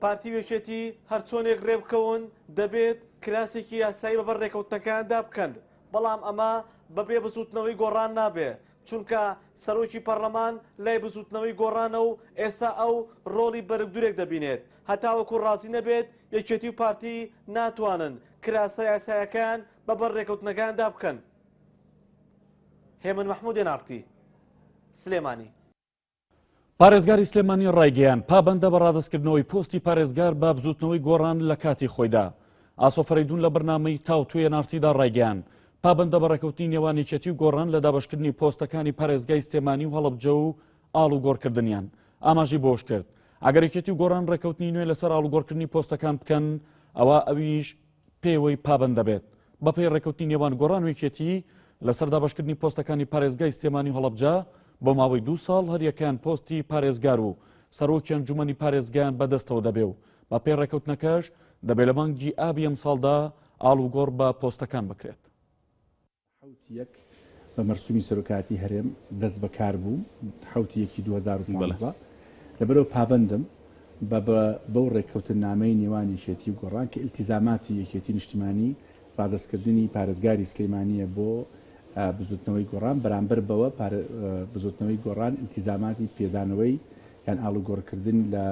پارتی و یەکێتی هەرچۆنێک رێبکەون دەبێت کراسێکی یاسایی بەبەر رێکەوتنەکەیاندا بکەن، بەڵام ئەمە بەبێ بزوتنەوەی گۆڕان نابێ، چونکە سەرۆکی پەڕلەمان لای بزوتنەوەی گۆڕانە و ئێستا ئەو رۆڵی بەرگدورێک دەبینێت، هەتاوەکو رازی نەبێت یەکێتی و پارتی ناتوانن کراسە یاسایەکەیان بەبەر رێکەوتنەکەیاندا بکەن. هێمن مەحمود ئێن ئاڕ تی، سلێمانی. پارێزگاری سلێمانی ڕایگەیاند، پابەندە بە ڕادەستکردنەوەی پۆستی پارێزگار بە بزووتنەوەی گۆڕان لە کاتی خۆیدا. ئاسۆ فەرەیدوون لە بەرنامەی تاوتوێ نارتیدا ڕایگەیاند، پابەندە بە ڕێکەوتنی نێوان یەکێتی و گۆڕان لە دابەشکردنی پۆستەکانی پارێزگای سلێمانی و هەڵەبجە و ئاڵوگۆڕکردنیان. ئاماژەی بەوەشکرد، ئەگەر یەکێتی و گۆڕان ڕێکەوتنی نوێ لەسەر ئاڵوگۆڕکردنی پۆستەکان بکەن، ئەوا ئەویش پێوەی پابەند دەبێت. بەپێی ڕێککەوتنی نێوان گۆڕان و یەکێتی لەسەر دابەشکردنی پۆستەکانی پارێزگای سلێمانی و هەڵەبجە بۆ ماوەی دوو ساڵ هەریەکەیان پۆستی پارێزگار و سەرۆکی ئەنجومەنی پارێزگایان بەدەستەوە دەبێ و بەپێی ڕێککەوتنەکەش دەبێ لە مانگی ئابی ئەمساڵدا ئاڵوگۆڕ بە پۆستەکان بکرێت. حەوت یەک بە مەرسومی سەرۆکایەتی هەرێم دەست بەکار بووم حەوت یەکی 2015 لەبەرەوە پابەندم بە بەو ڕێککەوتننامەی نێوان یەکێتی و گۆڕان کە ئیلتیزاماتی یەکێتی نیشتیمانی ڕادەستکردنی پارێزگاری سلیمانیە بۆ بزوتنەوەی گۆڕان بەرامبەر بەوە بزوتنەوەی گۆڕان ئیلتیزاماتی پێدانەوەی یان ئاڵوگۆڕکردن لە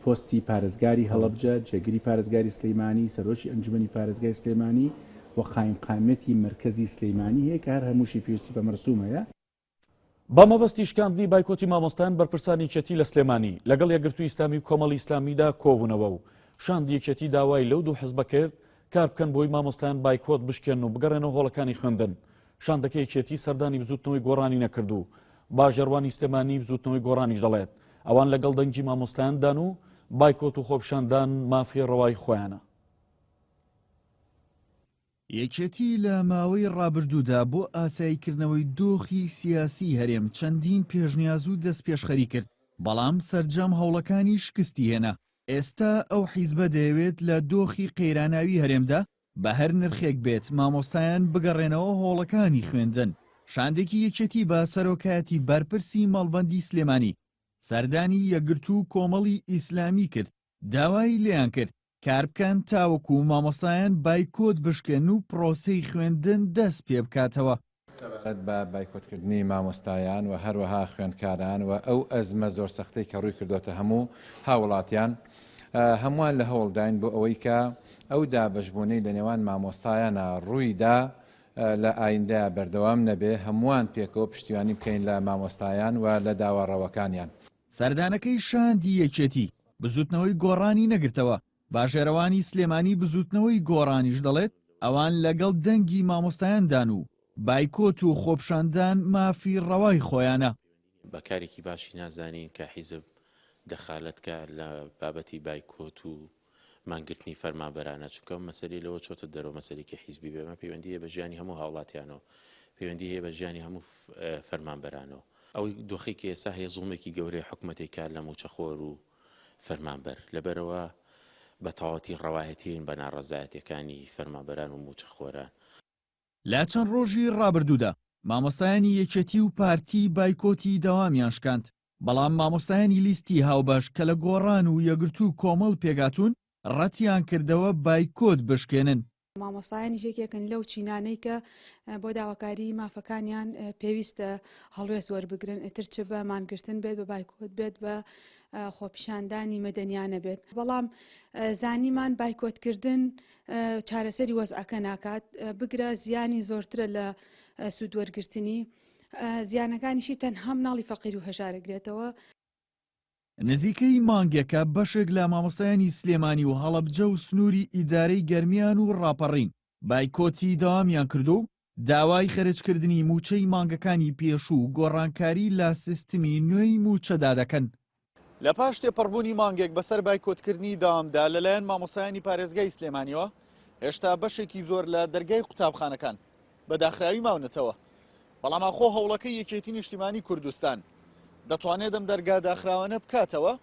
پۆستی پارێزگاری هەڵەبجە، جێگری پارێزگاری سلیمانی، سەرۆکی ئەنجومەنی پارێزگای سلێمانی و قایمقامیەتی مەرکەزی سلیمانی هەیە کە هەر هەمووشی پێویستی بە مەرسوم هەیە. بە مەبەستی شکاندنی بایکۆتی مامۆستایان بەرپرسانی یەکێتی لە سلێمانی لەگەڵ یەکگرتووی ئیسلامی و کۆمەڵی ئیسلامیدا کۆبوونەوە و شاندی یەکێتی داوای لەو دوو حزبە کرد کار بکەن بۆی مامۆستایان بایکۆت بشکێنن و بگەڕێنەوە هۆڵەکانی خوێندن شاندەکەی یەکێتی سەردانی بزوتنەوەی گۆڕانی نەکرد و باژێڕوانی سلێمانی بزوتنەوەی گۆڕانیش دەڵێت ئەوان لەگەڵ دەنگی مامۆستایاندان و بایکۆت و خۆپیشاندان مافی ڕەوای خۆیانە. یەکێتی لە ماوەی ڕابردوودا بۆ ئاساییکردنەوەی دۆخی سیاسیی هەرێم چەندین پێشنیاز و دەستپێشخەری کرد، بەڵام سەرجەم هەوڵەکانی شکستی هێنا. ئێستا ئەو حیزبە دەیەوێت لە دۆخی قەیراناوی هەرێمدا بە هەر نرخێک بێت مامۆستایان بگەڕێنەوە هۆڵەکانی خوێندن. شاندێکی یەکێتی بە سەرۆکایەتی بەرپرسی مەڵبەندی سلێمانی سەردانی یەکگرتوو و کۆمەڵی ئیسلامی کرد، داوای لێیان کرد کاربکەن تاوەکو مامۆستایان بایکۆت بشکێن و پرۆسەی خوێندن دەست پێبکاتەوە. سەبارەت بە بایکۆتکردنی مامۆستایان و هەروەها خوێندکاران و ئەو ئەزمە زۆر سەختەی کە ڕووی کردۆتە هەموو هاوڵاتیان، هەمووان لە هەوڵداین بۆ ئەوەی کە ئەو دابەشبوونەی لە نێوان مامۆستایانا ڕووی دا لە ئایندەیا بەردەوام نەبێ، هەمووان پێکەوە پشتیوانی بکەین لە مامۆستایان و لە داوا ڕەوەکانیان. سەردانەکەی شاندی یەکێتی، بزوتنەوەی گۆڕانی نەگرتەوە، باژێرەوانی سلێمانی بزوتنەوەی گۆڕانیش دەڵێت، ئەوان لەگەڵ دەنگی مامۆستایاندان و بایکۆت و خۆپشاندان مافی ڕەوای خۆیانە. بە کارێکی باشی نازانین کە حیزب دەخالەت کا لە بابەتی بایکۆت و مانگرتنی فەرمانبەرانە، چونکە ئەم مەسەلەی لەوە چۆتە دەرەوە مەسەلەیەکی حیزبی بێ، ئەمە پەیوەندی هەیە بە ژیانی هەموو هاوڵاتیانەوە، پەیوەندی هەیە بە ژیانی هەموو فەرمانبەرانەوە. ئەوەی دۆخێک کە ئێستا هەیە زوڵمێکی گەورەیە حکومەتێک کار لە مووچەخۆر و فەرمانبەر، لەبەرئەوە بە تەواوەتی ڕەوایەتیین بە ناڕەزایەتیەکانی فەرمانبەران و مووچەخۆران. لە چەند ڕۆژی ڕابردوودا مامۆستایانی یەکێتی و پارتی بایکۆتی دەوامیان شکاند، بەڵام مامۆستایانی لیستی هاوبەش کە لە گۆڕان و یەکگرتوو و کۆمەڵ پێکهاتوون ڕەتیانکردەوە بایکۆت بشکێنن. مامۆستایانیش یەکێکن لەو چینانەی کە بۆ داواکاری مافەکانیان پێویستە هەڵوێست وەربگرن، ئیتر چ بە مانگرتن بێت، بە بایکۆت بێت، بە خۆپیشاندانی مەدەنیانە بێت. بەڵام زانیمان بایکۆتکردن چارەسەری وەزعەکە ناکات، بگرە زیانی زۆرترە لە سوودوەرگرتنی. زیانەکانیشی تەنها مناڵی فەقیر و هەژارەگرێتەوە. نزیکەی مانگێکە بەشێک لە مامۆستایانی سلێمانی و هەڵەبجە و سنووری ئیدارەی گەرمیان و ڕاپەڕین بایکۆتی دەوامیان کردووە و داوای خەرجکردنی مووچەی مانگەکانی پێشوو و گۆڕانکاری لە سیستمی نوێی مووچەدا دەکەن. لە پاش تێپەڕبوونی مانگێک بەسەر بایکۆتکردنی دەوامدا لەلایەن مامۆستایانی پارێزگای سلێمانیەوە، هێشتا بەشێکی زۆر لە دەرگای قوتابخانەکان بە داخراوی ماونەتەوە، بەڵام ئاخۆ هەوڵەکەی یەکێتی نیشتیمانی کوردستان دەتوانێت ئەم دەرگا داخراوانە بکاتەوە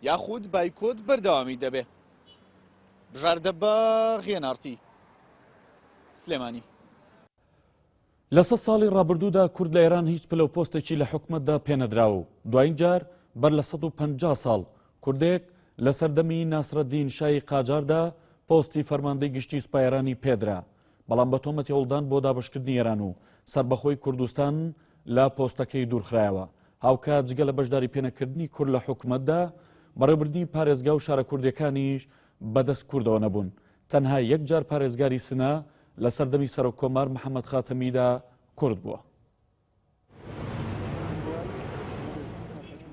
یاخود بایکۆت بەردەوامی دەبێ؟ بژار دەباغ، ئێن ئاڕ تی، سلێمانی. لە سەد ساڵی ڕابردوودا کورد لە ئێران هیچ پلە و پۆستێکی لە حکومەتدا پێنەدراوە و دوایین جار بەر لە 150 ساڵ کوردێک لە سەردەمی ناسرەدین شای قاجاردا پۆستی فەرماندەی گشتی سوپای ئێرانی پێدرا بەڵام بە تۆمەتی هەوڵدان بۆ دابەشکردنی ئێران و سەربەخۆی کوردستان لە پۆستەکەی دوورخرایەوە. هاوکات جگە لە بەشداری پێنەکردنی کورد لە حکومەتدا، بەڕێوەبردنی پارێزگا و شارە کوردیەکانیش بەدەست کوردەوە نەبوون. تەنها یەک جار پارێزگاری سنە لە سەردەمی سەرۆک کۆمار محەمەد خاتەمیدا کورد بووە.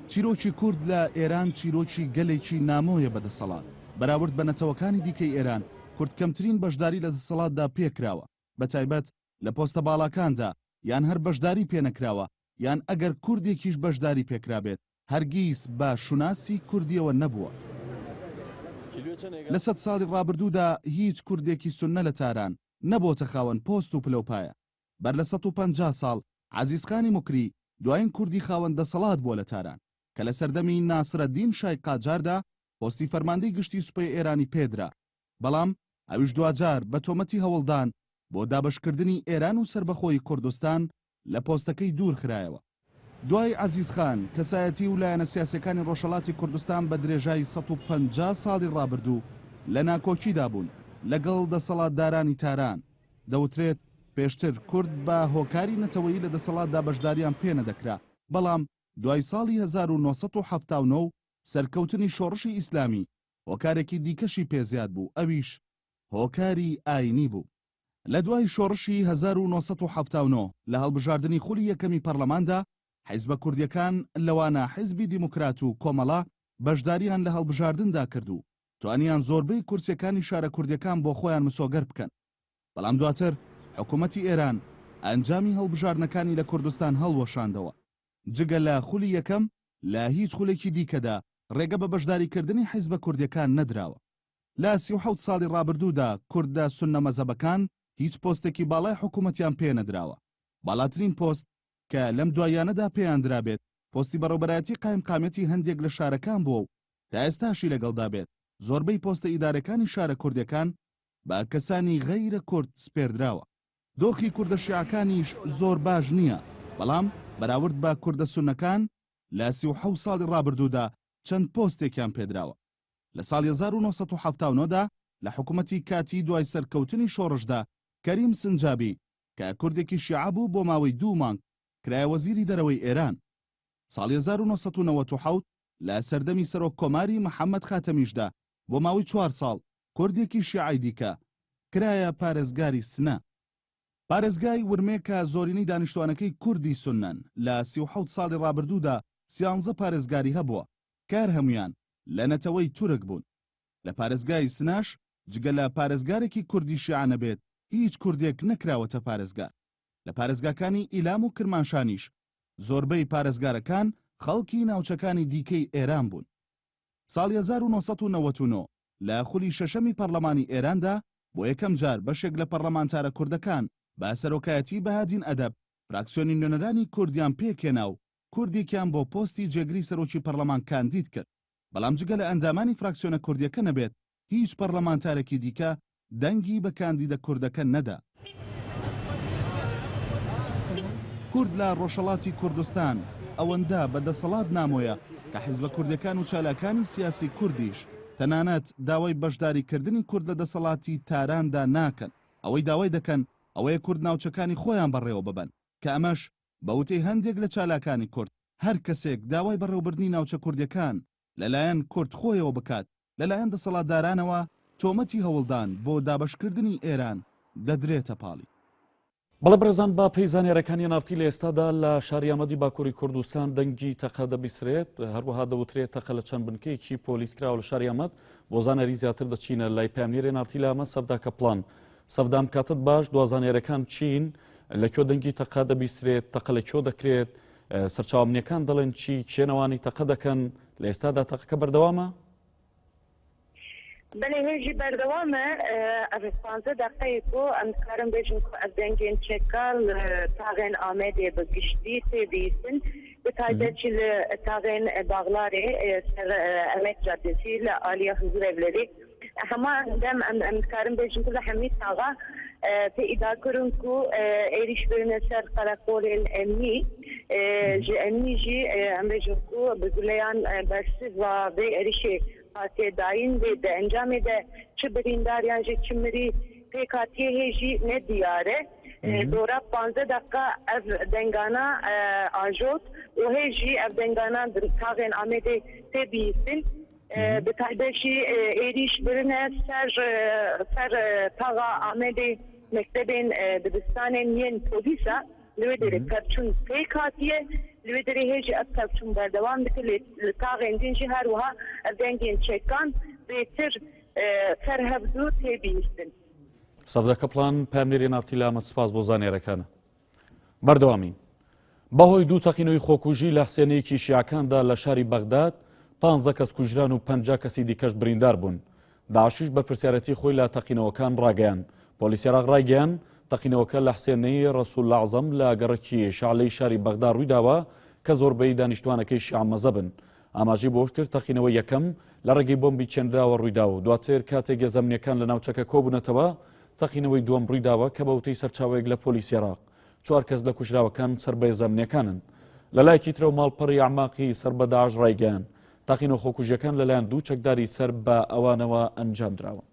چیرۆکی کورد لە ئێران چیرۆکی گەلێکی نامۆیە بە دەسەڵات. بەراورد بە نەتەوەکانی دیکەی ئێران، کورد کەمترین بەشداری لە دەسەڵاتدا پێکراوە، بەتایبەت لە پۆستە باڵاکاندا، یان هەر بەشداری پێنەکراوە، یان ئەگەر کوردێکیش بەشداری پێکرابێت، هەرگیز بە شوناسی کوردییەوە نەبووە. لە سەد ساڵی ڕابردوودا هیچ کوردێکی سوننە لە تاران نەبۆتە خاوەن پۆست و پلەوپایە. بەر لە 150 ساڵ عەزیز خانی موکری دوایین کوردی خاوەن دەسەڵات بووە لە تاران کە لە سەردەمی ناسرەدین شای قاجاردا پۆستی فەرماندەی گشتی سوپای ئێرانی پێدرا بەڵام ئەویش دواجار بە تۆمەتی هەوڵدان بۆ دابەشکردنی ئێران و سەربەخۆیی کوردستان لە پۆستەکەی دوور خرایەوە. دوای عەزیز خان، کەسایەتی و لایەنە سیاسیەکانی ڕۆژهەڵاتی کوردستان بە درێژای 150 ساڵی ڕابردوو لە ناکۆکیدا بوون لەگەڵ دەسەڵاتدارانی تاران. دەوترێت پێشتر کورد بە هۆکاری نەتەوەیی لە دەسەڵاتدا بەشداریان پێنەدەکرا، بەڵام دوای ساڵی 1979 و سەرکەوتنی شۆڕشی ئیسلامی هۆکارێکی دیکەشی پێ زیاد بوو ئەویش هۆکاری ئاینی بوو. لە دوای شۆڕشی 1979 لە هەڵبژاردنی خولی یەکەمی پەڕلەماندا حیزبە کوردیەکان لەوانە حیزبی دیموکرات و کۆمەڵە بەشداریان لە هەڵبژاردندا کرد و توانیان زۆربەی کورسیەکانی شارە کوردیەکان بۆ خۆیان مسۆگەر بکەن. بەڵام دواتر حکوومەتی ئێران ئەنجامی هەڵبژاردنەکانی لە کوردستان هەڵوەشاندەوە. جگە لە خولی یەکەم لە هیچ خولێکی دیکەدا ڕێگە بە بەشداریکردنی حیزبە کوردیەکان نەدراوە. لە 37 ساڵی ڕابردوودا کوردە سوننە مەزهەبەکان هیچ پۆستێکی باڵای حکوومەتیان پێ نەدراوە. باڵاترین پۆست کە لەم دواییانەدا پێیان درابێت پۆستی بەڕێوبەرایەتی قایمقامیەتی هەندێک لە شارەکان بووە و تا ئێستاشی لەگەڵدا بێت زۆربەی پۆستە ئیدارەکانی شارە کوردیەکان بە کەسانی غەیرە کورد سپێردراوە. دۆخی کوردە شیعەکانیش زۆر باش نییە، بەڵام بەراورد بە کوردە سوننەکان لە 37 ساڵی ڕابردوودا چەند پۆستێکیان پێدراوە. لە ساڵی 1979 دا لە حکومەتی کاتیی دوای سەرکەوتنی شۆڕشدا کەریم سنجابی. کە کوردێکی شیعە بوو بۆ ماوەی دوو مانگ کرایە وەزیری دەرەوەی ئێران. ساڵی 1997 لە سەردەمی سەرۆک کۆماری محەمەد خاتەمیشدا بۆ ماوەی چوار ساڵ کوردێکی شیعەی دیکە کرایە پارێزگاری سنە. پارێزگای ورمێ کە زۆرینەی دانیشتوانەکەی کوردی سوننەن، لە 37 ساڵی ڕابردوودا سیانزە پارێزگاری هەبووە کە هەر هەموویان لە نەتەوەی تورک بوون. لە پارێزگای سنەش جگە لە پارێزگارێکی کوردی شیعە نەبێت هیچ کوردێک نەکراوەتە پارێزگار. لە پارێزگاکانی ئیلام و کرمانشانیش زۆربەی پارێزگارەکان خەڵکی ناوچەکانی دیکەی ئێران بوون. ساڵی 1999 لە خولی شەشەمی پەڕلەمانی ئێراندا بۆ یەکەم جار بەشێک لە پەڕلەمانتارە کوردەکان بە سەرۆکایەتی بەهادین ئەدەب فراکسیۆنی نوێنەرانی کوردیان پێکهێنا و کوردێکیان بۆ پۆستی جێگری سەرۆکی پەڕلەمان کاندید کرد، بەڵام جگە لە ئەندامانی فراکسیۆنە کوردیەکە نەبێت هیچ پەڕلەمانتارێکی دیکە دەنگی بە کاندیدە کوردەکە نەدا. کورد لە ڕۆژهەڵاتی کوردستان ئەوەندە بە دەسەڵات نامۆیە کە حیزبە کوردیەکان و چالاکانی سیاسی کوردیش تەنانەت داوای بەشداریکردنی کورد لە دەسەڵاتی تاراندا ناکەن، ئەوەی داوای دەکەن ئەوەیە کورد ناوچەکانی خۆیان بەڕێوە ببەن کە ئەمەش بە وتەی هەندێک لە چالاکانی کورد هەر کەسێک داوای بەڕێوەبردنی ناوچە کوردیەکان لەلایەن کورد خۆیەوە بکات لەلایەن دەسەڵاتدارانەوە تۆمەتی هەوڵدان بۆ دابەشکردنی ئێران دەدرێتە پاڵی. بەڵێ بەڕێزان بە پێی زانیارەکانی ئێن ئاڕ تی لە ئێستادا لە شاری ئامەدی باکووری کوردستان دەنگی تەقە دەبیسرێت هەروەها دەوترێت تەقە لە چەند بنکەیەکی پۆلیس کراوە لە شاری ئامەد بۆ زانیاری زیاتر دەچینە لای پەیامنێری ئێن ئاڕ تی لە ئامەد سەفدا کەپڵان سەفدا کاتت باش دوا زانیارەکان چین لە کوێ دەنگی تەقە دەبیسرێت تەقە لە کوێ دەکرێت سەرچاوە ئەمنیەکان دەڵێن چی کێن ئەوانەی تەقە دەکەن لە ئێستادا تەقەکە بەردەوامە؟ بەلێ هێژی بەردەوامە ئەڤ پانزە دەقەیە کو ئەم دکارن بێژن کو ئەڤ دەنگێن چەکا ل تاغێن ئامێدێ بە گشتی تێ بیستن بە تایبەت ژی ل تاغێن باغلارێ سەر ئەمێد جادەسی لە ئالیە حوزورەڤلەرێ هەمان دەم ئەم ئەم دکارن بێژن کو لە هەمی تاغا تێ ئیدا کرن کو êrîş birine ser qereqolên emnî ji emnî jî em bêjin ku bi guleyan bersiva vê êrîşê hatiye dayîn lê di encamê de çi birîndar yan jî çi mirî pêk hatiye hê jî ne diyar e. Dora panzdeh deqe ev dengana ajot û hê jî ev dengana di taxên Amedê tê bihîstin. Bi taybet jî êrîş birine ser ser taxa Amedê mektebên dibistanên yên polîsa li wê derê pevçûn pêk hatiye. Li wê derê hê jî ev pevçûn berdewam dike lê li taxên din jî her wiha ev dengên çekan bêtir ser hevdu tê bihîstin. Sevda Kaplan, پەیامنێری ئێن ئاڕ تی لە ئامەد سپاس بۆ زانیارەکانت. بەردەوامین. بەهۆی دوو تەقینەوەی خۆکوژی لە حسێنەیەکی شیعەکاندا لە شاری بەغداد، پانزە کەس کوژران و 50 کەسی دیکەش بریندار بوون. داعشیش بەرپرسیارەتی خۆی لە تەقینەوەکان ڕاگەیاند. پۆلیسی عێراق ڕایگەیاند، تەقینەوەکە لە حسێنەی ڕەسوول ئەعزەم لە گەڕەکی شەعلەی شاری بەغدا ڕوویداوە کە زۆربەی دانیشتووانەکەی شیعە مەزەبن. ئاماژەی بەوەشکرد، تەقینەوەی یەکەم لە ڕێگەی بۆمبی چێنراوە ڕوویداوە و دواتر کاتێک هێزە ئەمنییەکان لە ناوچەکە کۆبوونەتەوە، تەقینەوەی دووەم ڕوویداوە کە بە وتەی سەرچاوەیەک لە پۆلیسی عێراق، چوار کەس لە کوژراوەکان سەر بە هێزە ئەمنییەکانن. لەلایەکی ترەوە ماڵپەڕی ئەعماقی سەر بە داعش ڕایگەیاند، تەقینەوە خۆکوژییەکان لەلایەن دوو چەکداری سەر بە ئەوانەوە ئەنجامدراون.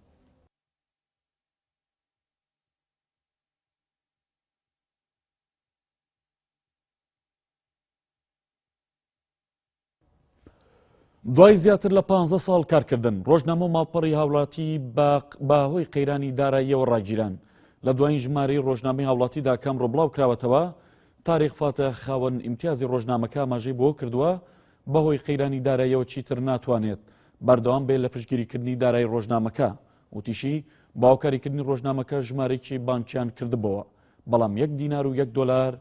دوای زیاتر لە 15 ساڵ کارکردن ڕۆژنامە و ماڵپەڕی هاوڵاتی بە هۆی قەیرانی داراییەوە ڕاگیران لە دوایین ژمارەی ڕۆژنامەی هاوڵاتیدا کەم ڕۆبڵاو کراوەتەوە تاریخ فاتە خاوەن ئیمتیازی ڕۆژنامەکە ئاماژەی بۆ کردووە بەهۆی قەیرانی داراییەوە چیتر ناتوانێت بەردەوام بێت لە پشتگیریکردنی دارایی ڕۆژنامەکە وتیشی باوکاریکردنی ڕۆژنامەکە ژمارێکی بانکیان کردبەوە بەڵام یەک دینار و یەک دۆلار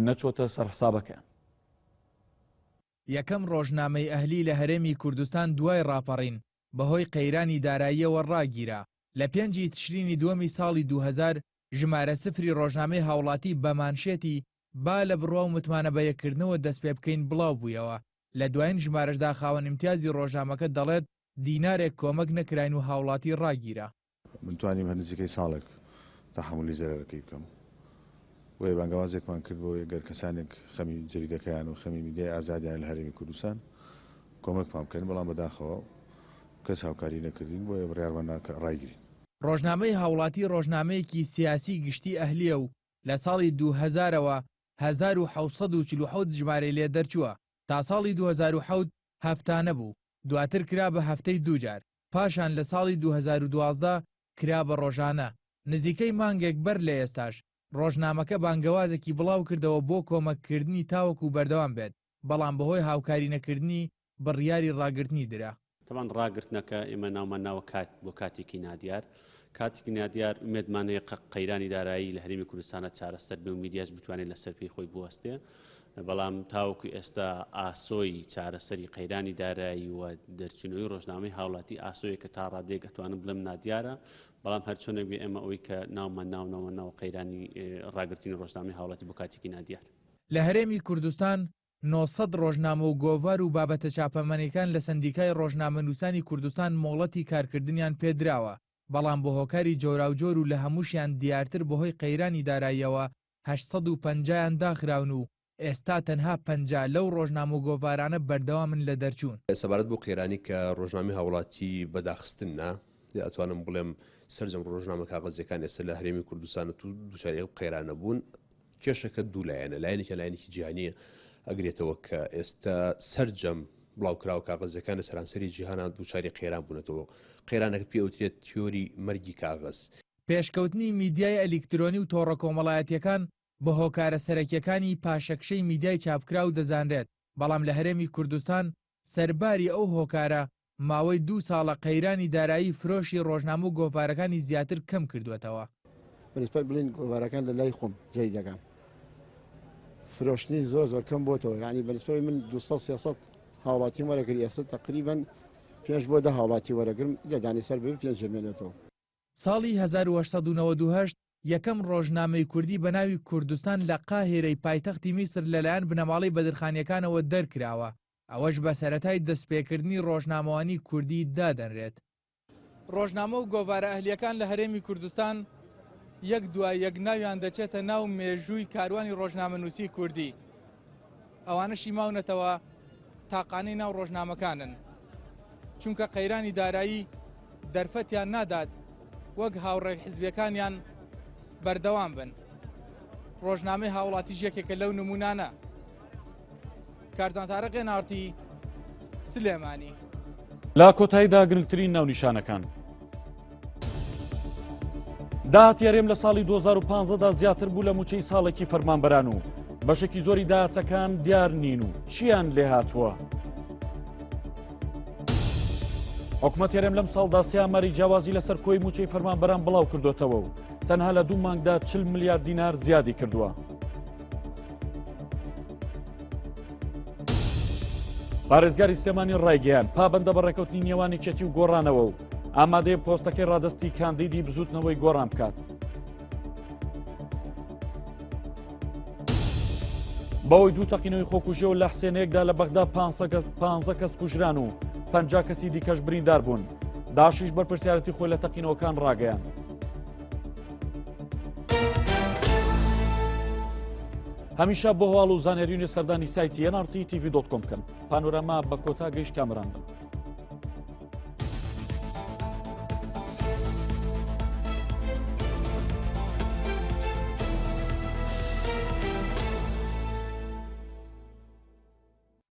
نەچۆتە سەر حسابەکەیان. یەکەم ڕۆژنامەی ئەهلی لە هەرێمی کوردستان دوای ڕاپەڕین بەهۆی قەیرانی داراییەوە ڕاگیرا. لە پێنج ی تشرینی دووەمی ساڵی 2000 ژمارە سفری ڕۆژنامەی هاوڵاتی بە مانشێتی با لە بڕوا و متمانە بە یەککردنەوە دەستپێبکەین بڵاوبوویەوە. لە دوایین ژمارەشدا خاوەن ئیمتیازی ڕۆژنامەکە دەڵێت دینارێک کۆمەک نەکراین و هاوڵاتی ڕاگیرا. من توانیم هەر نزیکەی ساڵێک تەحەمولی زەرەرەکەی بکەم. بۆیە بانگەوازێکمان کرد بۆ گەر کەسانێک خەمی جەریدەکەیان و خەمی میدیای ئازادیان لە هەرێمی کوردستان کۆمەکمان بکەن، بەڵام بەداخەوە کەس هاوکاری نەکردین، بۆیە بڕیارمان دا کە ڕایگرین. ڕۆژنامەی هاوڵاتی ڕۆژنامەیەکی سیاسی گشتی ئەهلییە و. لە ساڵی 2000ەوە 1747 ژمارەی لێ دەرچووە، تا ساڵی 2007 هەفتانە بوو، دواتر کرا بە هەفتەی دوو جار، پاشان لە ساڵی 2012 کرا بە ڕۆژانە، نزیکەی مانگێک بەر لە ئێستاش ڕۆژنامەکە بانگەوازێکی بڵاوکردەوە بۆ کۆمەککردنی تاوەکو بەردەوام بێت، بەڵام بەهۆی هاوکاری نەکردنی بڕیاری ڕاگرتنی درا. تەبعەن ڕاگرتنەکە ئێمە ناومان ناوە کات بۆ کاتێکی نادیار، کاتێکی نادیار ئومێدمان هەیە قە قەیرانی دارایی لە هەرێمی کوردستانە چارەسەر بێ و میدیاش بتوانێت لەسەر پێی خۆی بوەستێ، بەڵام تاوەکو ئێستا ئاسۆی چارەسەری قەیرانی دارایی و دەرچوونەوەی ڕۆژنامەی هاوڵاتی ئاسۆیەکە تا ڕادەیەک ئەتوانم بڵێم نادیارە، بەڵام هەرچۆنێک بێ ئێمە ئەوەی کە ناومان ناو ناومان ناوە قەیرانی ڕاگرتنی ڕۆژنامەی هاوڵاتی بۆ کاتێکی نادیار. لە هەرێمی کوردستان 900 ڕۆژنامە و گۆڤار و بابەتە چاپەمەنیەکان لە سەندیکای ڕۆژنامەنووسانی کوردستان مۆڵەتی کارکردنیان پێدراوە، بەڵام بە هۆکاری جۆراوجۆر و لە هەمووشیان دیارتر بەهۆی قەیرانی داراییەوە 850 یان داخراون و ئێستا تەنها 50 لەو ڕۆژنامە و گۆڤارانە بەردەوامن لە دەرچوون. سەبارەت بەو قەیرانەی کە ڕۆژنامەی هاوڵاتی بە داخستن نا، ئەتوانم بڵێم سەرجەم ڕۆژنامە کاغەزیەکان ئێستا لە هەرێمی کوردستان دووچاری ئەو قەیرانە بوون. کێشەکە دوو لایەنە، لایەنێکیان لایەنێکی جیهانییە ئەگرێتەوە کە ئێستا سەرجەم بڵاوکراوە کاغەزیەکان لە سەرانسەری جیهانا دووچاری قەیران بوونەتەوە. قەیرانەکە پێ ئەوترێت تیۆری مەرگی کاغەز. پێشکەوتنی میدیای ئەلیکترۆنی و تۆڕە کۆمەڵایەتییەکان بە هۆکارە سەرەکییەکانی پاشەکشەی میدیای چاپکراو دەزانرێت، بەڵام لە هەرێمی کوردستان سەرباری ئەو هۆکارە ماوەی دوو ساڵە قەیرانی دارایی فرۆشی ڕۆژنامە و گۆڤارەکانی زیاتر کەم کردووەتەوە. بەنیسبەت بڵێین گۆڤارەکان لە لای خۆم جەریدەکان فرۆشتنی زۆر زۆر کەم بۆتەوە یعنی بەنیسبەت من 200 300 هاوڵاتیم وەرەگری ئێستا تقریبا پێنج بۆ دە هاوڵاتی وەرەگرم دەدانی سەر بێ پێنج مێنێتەوە. ساڵی 1898 یەکەم ڕۆژنامەی کوردی بە ناوی کوردستان لە قاهیرەی پایتەختی میسر لەلایەن بنەماڵەی بەدرخانییەکانەوە دەرکراوە، ئەوەش بە سەرەتای دەستپێکردنی ڕۆژنامەوانی کوردی دادەنرێت. ڕۆژنامە و گۆڤارە ئەهلییەکان لە هەرێمی کوردستان یەک دوای یەک ناویان دەچێتە ناو مێژووی کاروانی ڕۆژنامەنووسی کوردی. ئەوانەشی ماونەتەوە تاقانەی ناو ڕۆژنامەکانن، چونکە قەیرانی دارایی دەرفەتیان نادات وەک هاوڕێ حزبیەکانیان بەردەوام بن. ڕۆژنامەی هاوڵاتیش یەکێکە لەو نمونانە. کارزان تارق NRT سلێمانی. لە کۆتاییدا گرنگترین ناونیشانەکان. داهاتی هەرێم لە ساڵی 2015 دا زیاتر بوو لە موچەی ساڵێکی فەرمانبەران و بەشێکی زۆری داهاتەکان دیار نین و چیان لێ هاتووە. حکومەت هەرێم لەم ساڵدا سێ ئاماری جیاوازی لەسەر کۆی موچەی فەرمانبەران بڵاو کردوێتەوە و تەنها لە دوو مانگدا 40 ملیار دینار زیادی کردووە. پارێزگاری سلێمانی ڕایگەیان پابەندە بە ڕێکەوتنی نێوان یەکێتی و گۆڕانەوە و ئامادەیە پۆستەکەی ڕادەستی کاندیدی بزوتنەوەی گۆڕان بکات. بەوەی دوو تەقینەوەی خۆکوژیەوە لە حسێنەیەکدا لە بەغدا 15 کەس کوژران و 50 کەسی دیکەش بریندار بوون. داشیش بەرپرسیارەتی خۆی لە تەقینەوەکان ڕاگەیان. هەمیشە بۆ هەواڵ و زانیاری نوێ سەردانی سایتی NRT TV.com بکەن. پانۆراما بە کۆتا گەیشت کامەران بن.